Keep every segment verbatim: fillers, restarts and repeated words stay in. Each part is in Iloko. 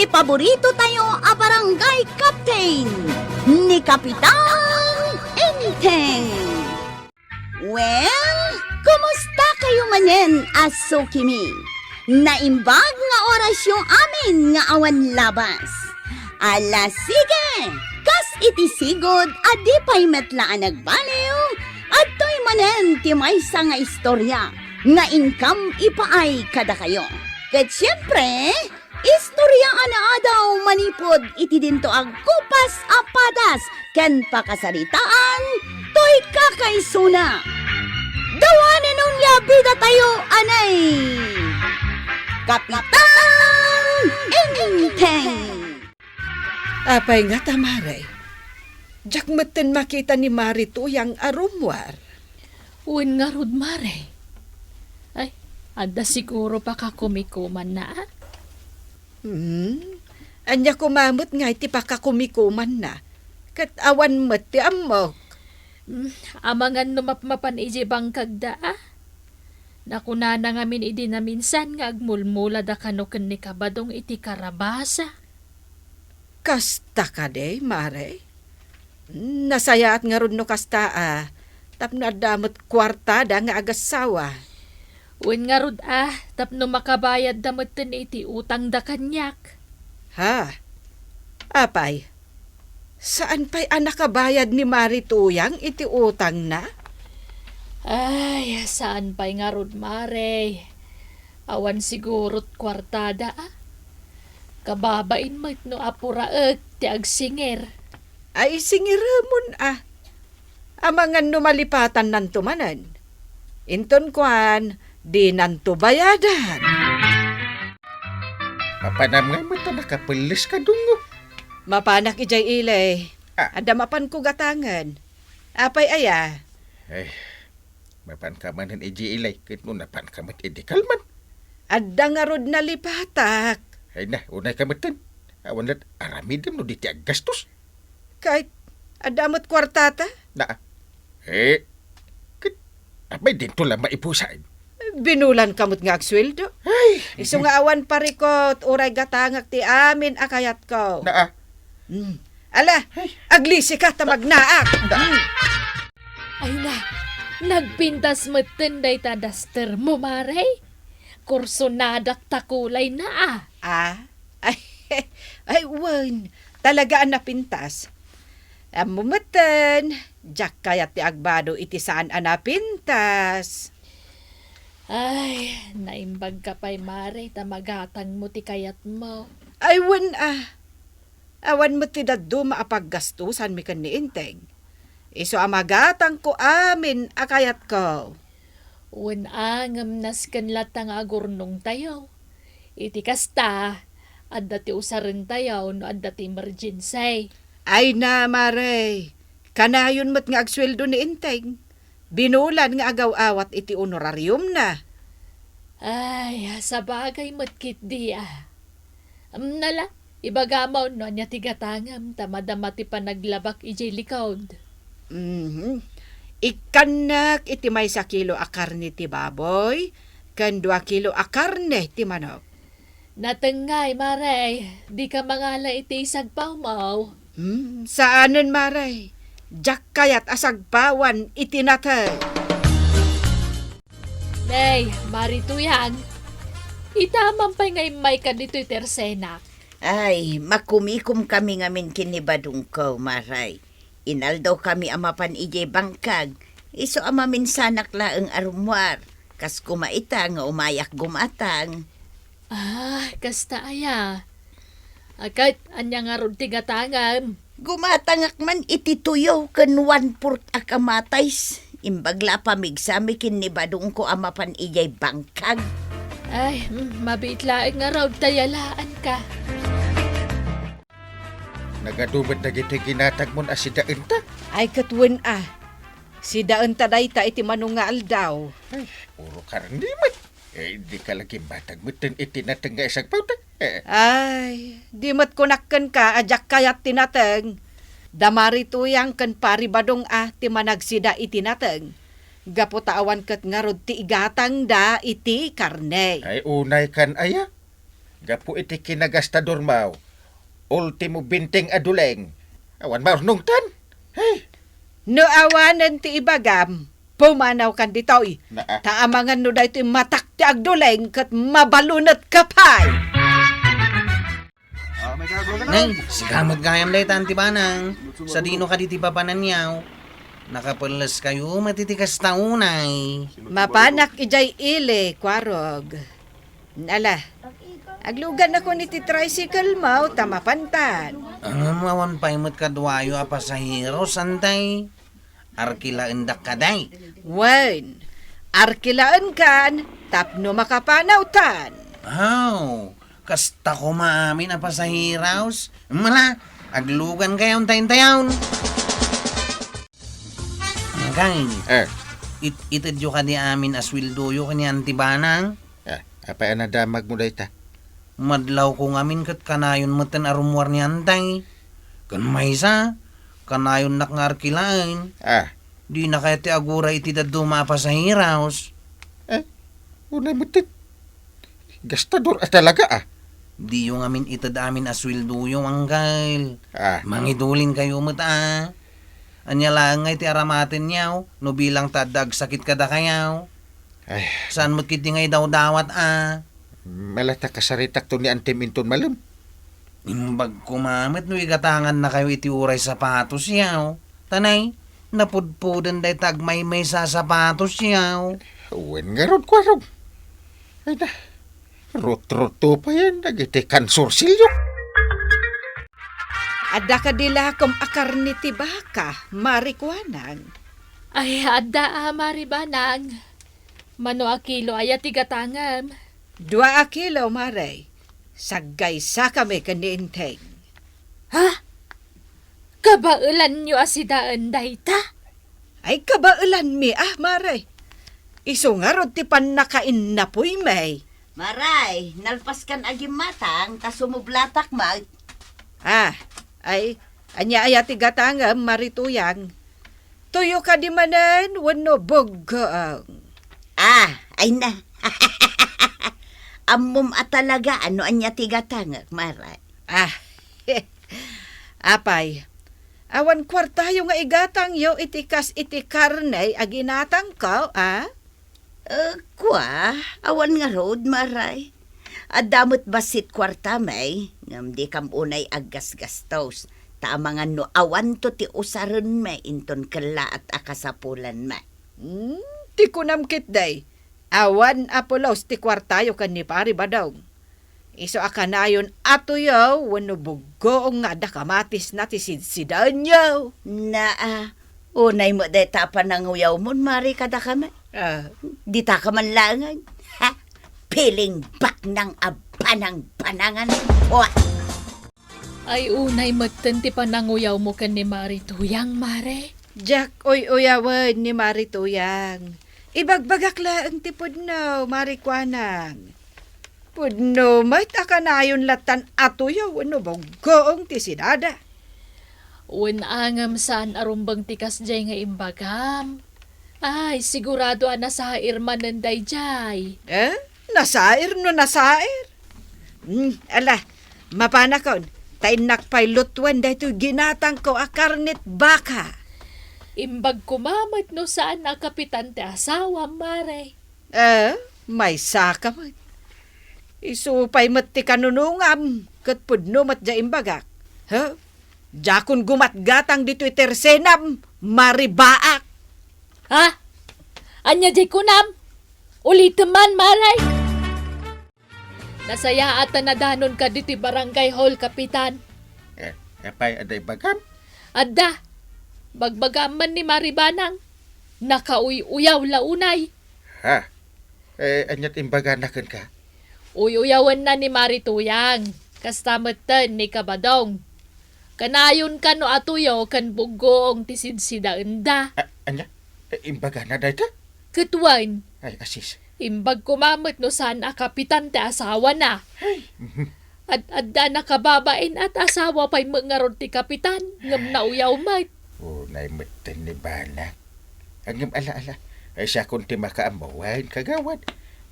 Paborito tayo a barangay captain, ni Kapitan Enteng. Well, kumusta kayo manen a sukimi? Naimbag nga orasyo amin nga awan labas. Ala, sige! Kas iti sigud a di pay met la a nagbaliw, adtoy manen ti maysa nga istorya nga inkam ipaay kadakayo. Ket siempre, istorya a naadaw manipud iti dinto agkupas a padas ken pakasaritaan toy kakaisuna. Dawanen onia bidatayo, anay! Kapitan Enteng! Apay ngata, Mare? Diak metten makita ni Mari Tuyang a rummuar. Wen ngarud, Mare. Ay, adda siguro pakakumikumanna, a? Hmm? Ania koma met ngay ti pakakumikumanna? Ket awan met ti ammok. Hmm, amangan no mapmapan idiay bangkagda, a? Nakunana ngamin idi naminsan nga agmulmulada kano ken ni Kabadong iti karabasa. Kasta kadi, Mare? Nasayaat ngarud no kasta, a, tapno adda met kuartada nga agassawa. Wen ngarud, a, tapno makabayadda metten iti utangda kaniak. Ha? Apay? Saan pay a nakabayad ni Mari Tuyang iti utangna? Ay, saan pay ngarud, Mare. Awan sigurot kuartada, a? Kababain met no apuraek ti agsingir. Ay, singiremon, a. Amangan no malipatannanto manen. Inton kuan, dinanto bayadan. Mapanam ngay met a nakapelles ka, Dungo. Mapanak idiay ili. A. Adda mapanko gatangen. Apay aya? Ay, mapanka manen idiay ili, ket no napanka met idi kalman. Adda ngarud nalipatak. Ay na, unayka metten. Awan la't aramidem no di ti aggastos. Ket, adda met kuartata? Na, e, ket, apay dinto la maipusaen? Binulanka met nga agsueldo. Ay! Isu nga awan parikut, uray gatangak ti amin a kayatko. Na, a. Hmm. Ala, aglisika ta magnaak. Na. Hmm. Ay na, nagpintas metten dayta daster mo, Mare. Kursonadak ta kulay na, a. A? Ay, ay, wen, talaga a napintas. Ammo metten, diak kayat ti agbado iti saan a napintas. Ay, naimbagka pay, Mare, ta magatangmo ti kayatmo. Ay, wen, a. Awan met ti dadduma a paggastosanmi ken ni Enteng. Isu a magatangko amin a kayatko. Wen a, ngem nasken latta nga agurnongtayo. Iti kasta, adda ti usarentayo no adda ti emergency. Ay na, Mare, kanayon met nga agsueldo ni Enteng. Binulan nga agaw-awat iti honorariumna. Ay, sabagay met ketdi, a. Am, nala, ibagam no ania ti gatangem ta madama ti panaglabak idiay likod. Mhm. Ikkannak iti maysa kilo a karne ti baboy ken dua kilo a karne ti manok. Natengngay, Mare, dika mangala iti isagpawmo. Hmm, saanen, Mare. Diak kayat a sagpawan iti nateng. Nay, Mari Tuyang, ita man pay nga immayka ditoy tersenak. Ay, makumikomkami ngamin ken ni badongko, Mare. Inaldawkami a mapan idiay bangkag, isu a maminsanak laeng a rummuar. Kas koma ita nga umayak gumatang. Ah, kasta aya. A ket, ania ngarud ti gatangem? Gumatangak man iti tuyo ken one-fourth a kamatis. Imbag la a pamigsami ken ni badongko a mapan idiay bangkag. Ay, mm, mabiit laeng ngarud ta yalaanka. Nagadu met dagiti ginatangmon a sidaenta? Ay, ket wen a. Sidaenta dayta iti mano nga aldaw. Ay, puro karne met. Eh, dika la gimmatag metten iti nateng nga isagpawta. Eh. Ay, di met kunak kenka a diak kayat ti nateng. Da Mari Tuyang ken Pari Badong a ti managsida iti nateng. Gapu ta awan ket ngarud ti igatangda iti karne. Ay, unaykan aya? Gapu iti kinagastadormo, ultimo benteng a duleng. Awan maurnongtan. Hey! No awanen ti ibagam, pumanawkan ditoy. Naa. Ta amangan no daytoy matak ti agduleng ket mabalunetka pay. Nay, sika met gayam dayta, Auntie Banang. Sadino kadi ti papananyaw? Nakapelleskayo met iti kasta unay. Mapanak idiay ili, Kuarog. Ala, agluganakon iti tricycle mo ta mapantan. Ngem awan pay met kaduayo a pasahero, Santay. Arkilaendak kadi? Wen, arkilaenkan tapno makapanawtan. Aw, kasta koma amin a pasaheros. Mala, aglugankayon ta intayon. Angkay, Eh. it-, itedyo kadi amin a sueldoyo ken ni Auntie Banang? Ah, apay a nadamagmo dayta? Madlawko ngamin ket kanayon metten a rummuar ni Antay. Ken maysa, kanayonnak nga arkilaen. Ah. Dina kayat ti aguray iti dadduma a pasaheros. Eh, unay metten. Gastador a talaga, ah. Diyo ngamin ited amin a sueldoyo, Angkel. Ah. Mangidulinkayo met, ah. Ania laeng nga iti aramatenyo no bilang ta adda agsakit kadakayo? Ay. Saan met ketdi nga idawdawat a? Mala ta kasaritakto ni Antim inton malem. Imbag koma met no igatangannakayo iti uray sapatosyo. Tanay, napudpoden dayta agmaymaysa a sapatosyo. Wen ngarud, Kuarog. Ay na, rutruto payen dagiti kansursilyo. Adda kadi lakom a karne ti baka, Mari Kuanang? Ay, adda a, Mari Banang. Mano a kilo aya ti gatangem? Dua a kilo, Mare. Saggaysakami ken ni Enteng. Ha? Kabaelanyo a sidaen dayta? Ay, kabaelanmi, ah, Mare. Isu ngarud ti pannakainnapoymi. Maray, nalpaskan a gimmatang ta sumublatak met. Ah, ay, ania aya ti gatangem, Mari Tuyang? Tuyo kadi manen wenno buggoong? Ah, ay na. Ammom a talaga no ania ti gatangek, Maray. Ah, apay, awan kuartayo nga igatangyo iti kas iti karne a ginatangko, a? Eh, kua, awan ngarud, Maray. Adda met bassit kuartami, ngem dikam unay aggasgastos, ta amangan no awanto ti usarenmi inton kellaat a kasapulanmi. Hmm, ti kunam ketdi, awan a pulos ti kuartayo ken ni Pari Badong. Isu a kanayon a tuyo wenno buggoong nga adda kamatisna ti sidsidaenyo. Naa, unay met dayta a pananguyawmon, Mari, kadakami. Ah. Ditaka man laengen. Ha? Piling baknang a banang-banangan. Pua! Ay, unay metten ti pananguyawmo ken ni Mari Tuyang, Mare. Diak uy-uyawen ni Mari Tuyang. Ibagbagak laeng ti pudno, Mari Kuanang. Pudno met a kanayon lattan a tuyo wenno buggoong ti sidada. Wen a ngem saan a rumbeng ti kasdiay nga imbagam. Ay, sigurado a nasair manen daydiay. Eh? Nasair no nasair? Hmm, ala, mapanakon, ta innak pay lutuen daytoy ginatangko a karnet baka. Imbag koma met no saan a kapitan ti asawam, Mare. Eh, maysaka met. Isu pay met ti kanunongam, ket pudno met diay imbagak. He? Diakon gumatgatang ditoy tersenam, maribaak. Ha? Ania diay kunam? Ulitem man, Maray. Nasayaat a nadanonka ditoy barangay hall, Kapitan. Eh, apay, adda ibagam? Adda. Bagbagam man ni Mari Banang. Nakauy-uyaw la unay. Ha? Eh, aniat imbagana kenka? Uy-uyawenna ni Mari Tuyang, kasta metten ni Kabadong. Kanayon kano a tuyo ken buggoong ti sidsidaenda. A-, ania? Eh, imbagana dayta? Ket wen. Ay, asis. Imbag koma met no saan a kapitan ti asawana. Ay. Ad-adda nakababain at asawa pay met ngarud ti kapitan, ngem nauyaw met. Unay metten ni Bana. Ngem ala, ala. Ay, siakon ti makaammo, wen, kagawad.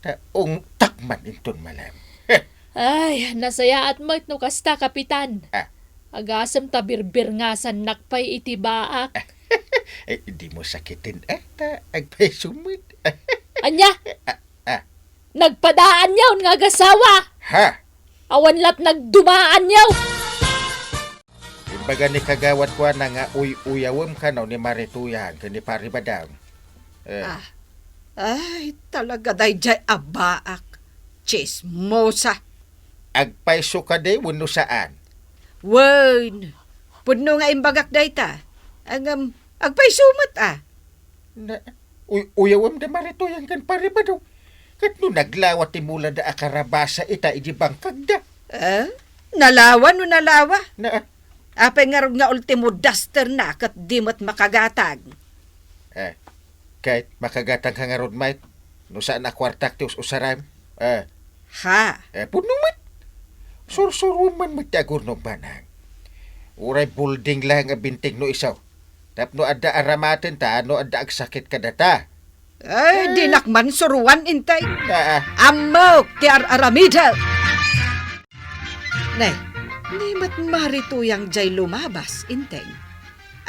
Ta ungtak man inton malem. Heh, Ay, nasayaat met no kasta, Kapitan. Ah. Agasem ta birbirngasannak pay iti baak. Eh, dimo sakiten, eh, ta agpayso met. Ania? Ah, ah. Nagpadaanyaw nga agasawa. Ha? Awan lat nagdumaanyaw. Imbaga ni Kagawad Kuana nga uy-uyawem kano ni Mari Tuyang ken ni Pari Badang. Eh. Ah. Ay, talaga daydiay a baak. Chismosa. Agpayso kadi wenno saan? Wen, pudno nga imbagak dayta. Ngem, agpayso met, a. Na, uy-uyawem da Mari Tuyang ken Pari Badong. Ket no naglawa ti mulada a karabasa ita idi bangkagda. Eh? Nalawa no nalawa? Na, Apay ngarud nga ultimo duster na ket di met makagatang? Eh, ket makagatang ka ngarud met, no saan a kuartak ti us-usaram? Eh. Ha? Eh, pudno met. Sursurom man met ti agurnong banag. Uray building laeng a bintig no isu. Tapno adda aramaten ta no adda agsakit kadata. Ay, eh, dinak man suruan, Inteng. Ah, ah. Ammok ti ar-aramidek. Ne, ni met Mari Tuyang jay lumabas, Inteng.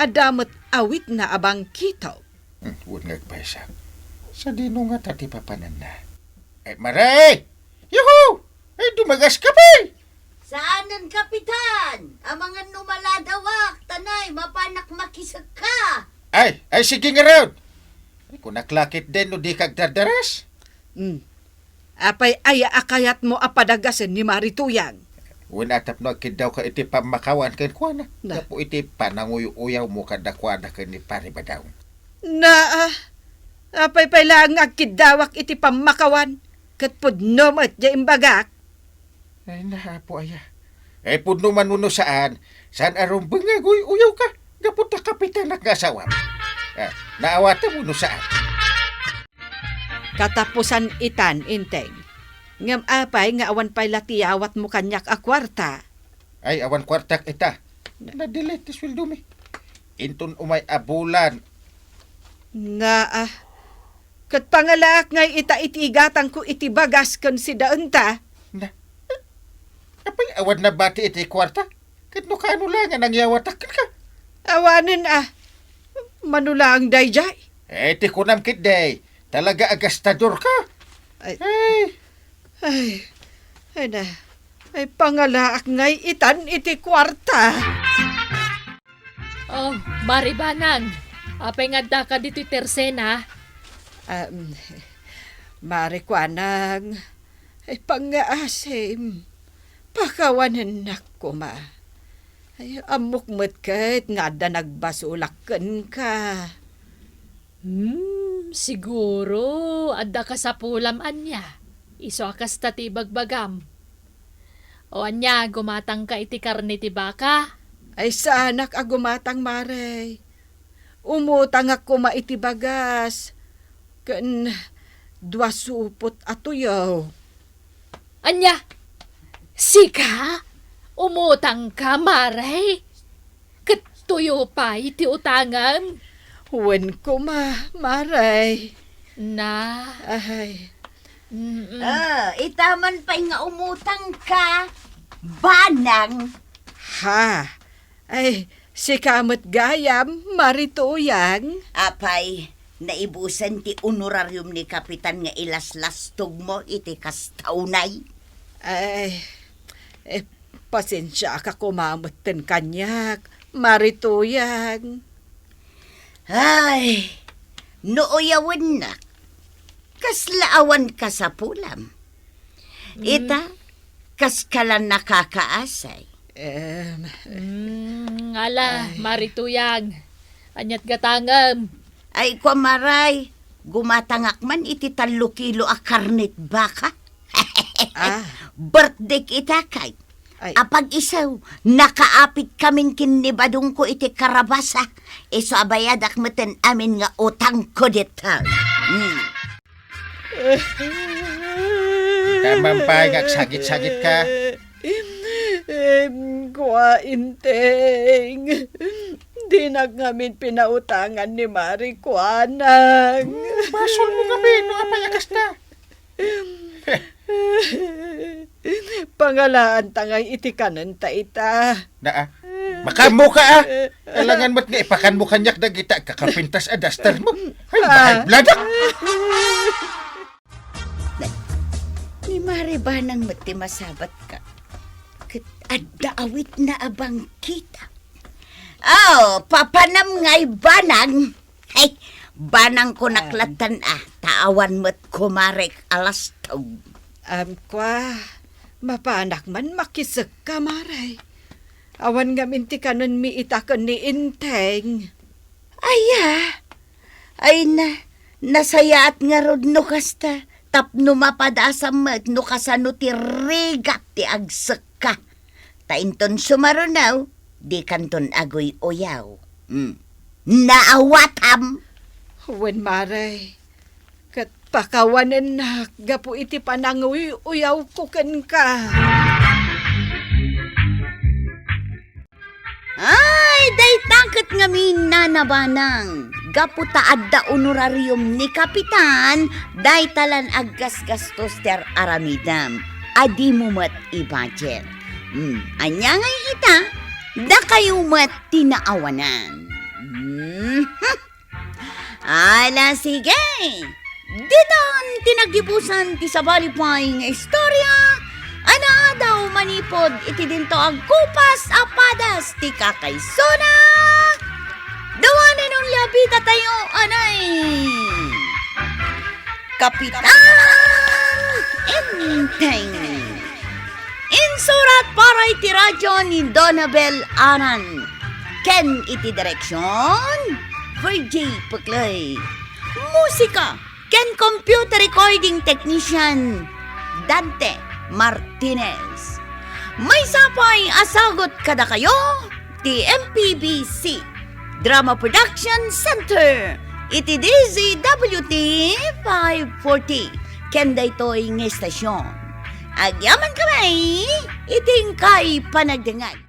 Adda met awitna a bangkito. Hmm, wen nga agpaysa. Sadino ngata ti papananna? Eh, Mari! Yuhu! Ay, dumagas ka pay! Saanen, Kapitan? Amangan no maladawak, tanay, mapanak makisekka. Ay, ay, sige ngarud. Ay, kunak lakit den no di ka agdardaras. Hmm. Apay aya a kayatmo a padagasen ni Mari Tuyang? Wen a tapno agkiddawka iti pammakawan kenkuana, na, gapu iti pananguy-uyawmo kadakuada ken ni Pari Badaw. Na, ah, apay pay laeng nga agkiddawak iti pammakawan, ket pudno met diay imbagak? Ay, na, Apo aya. Ay, pudno man wenno saan, saan a rumbeng nga aguy-uyawka, gapu ta kapitanak nga asawam. Ah, naawatam wenno saan? Katapusan itan, Inteng. Ngem apay nga awan pay la ti yawatmo kaniak a kuarta? Ay, awan kuartak ita. Nadilit ti sueldomi. Inton umay a bulan. Naa. Ket pangalaak ngay ita iti igatangko iti bagas ken sidaenta. Na, apay awan nabati iti kuarta? Ket no kaano la nga nangyawatak kenka? Awanen a. Mano laeng daydiay? Eh, ti kunam ketdi, talaga a gastador ka. Ay. Ay. Ay. Ay na. Ay, pangalaak ngay itan iti kuarta. Oh, Mari Banang, apay nga addaka ditoy tersena? Um, Mari Kuanang, ay, pangngaasim, pakawanennak koma. Ay, ammok met ket nga adda nagbasolak kenka. Hmm, siguro, adda kasapulam ania. Isu a kasta ti ibagbagam. O ania, gumatangka iti karne ti baka? Ay, saanak a gumatang, Mare. Umutangak koma iti bagas ken dua supot a tuyo. Ania? Sika? Umutangka, Mare? Ket tuyo pay ti utangem? Wen koma, Mare. Na. Ay. Mm-mm. Ah, ita man pay nga umutangka, Banang. Ha? Ay, sika met gayam, Mari Tuyang. Apay, naibusen ti honorarium ni Kapitan nga ilaslastogmo iti kasta unay? Ay, eh, pasensiaka koma metten kaniak, Mari Tuyang. Ay, no uyawennak, kasla awan kasapulam. Mm. Ita, kaskalan nakakaasay. Em. Mm, ala, ay. Mari Tuyang. Aniat gatangem? Ay, kua, Maray, gumatangak man iti tallo kilo a karnet baka. Ah. Birthday ita kay. Ay. Apag-isu, nakaapit kamin ken ni Badongko iti karabasa. Isu a bayadak meten amin nga utangko dita. Hmm. Ita man pay nga agsagit-sagit ka. Em, kua, Inteng. Dinak ngamin pinautangan ni Mari Kuanang. Hmm, basol mo ngamin, no apay a kasta. Pangalaanta ngay iti kanenta ita. Naa. Makaammoka, a. Alangan met nga ipakanmo kaniak dagita agkakapintas a duster mo. Ay, bahay bladak. Ni Mare Banang met ti masabatka. Ket adda awitna a bangkita. Oh, papanam ngay, Banang. Hey, Banang ko, ah, naklattan a, ta awan met kumarek a lastog. Am, kua, mapanak man makisekka, Mare. Awan ngamin ti kanenmi ita ken ni Enteng. Aya, ay na, nasayaat ngarud no kasta, tapno mapadasam met no kasano ti rigat ti agsekka. Ta inton sumaruno, dikanton aguy-uyaw. Hmm. Naawatam? Wen, Mare. Ket pakawanennak gapu iti pananguy-uyawko kenka. Ay, dayta ket ngamin, Nana Banang, gapu ta adda honorarium ni Kapitan, dayta lan aggasgastos ti ar-aramidem. A dimo met i-budget. Hmm, ania ngay ita? Dakayo met ti naawanan. Hmm. Ala, sige! Ditan ti naggibusan ti sabali pay nga istorya a naadaw manipud iti dinto agkupas a padas ti kakaisuna. Dua ni Nonlia Bita tayo, anay! Kapitan Enteng. Insurat para iti radyo ni Donabel Aran. Ken iti direksyon, Virgie Puclay. Musika ken computer recording technician, Dante Martinez. Maysa pay a sagut kadakayo ti M P B C Drama Production Center iti D Z W T five forty ken daytoy nga estasion. Agyaman kami iti inkay panagdengngeg.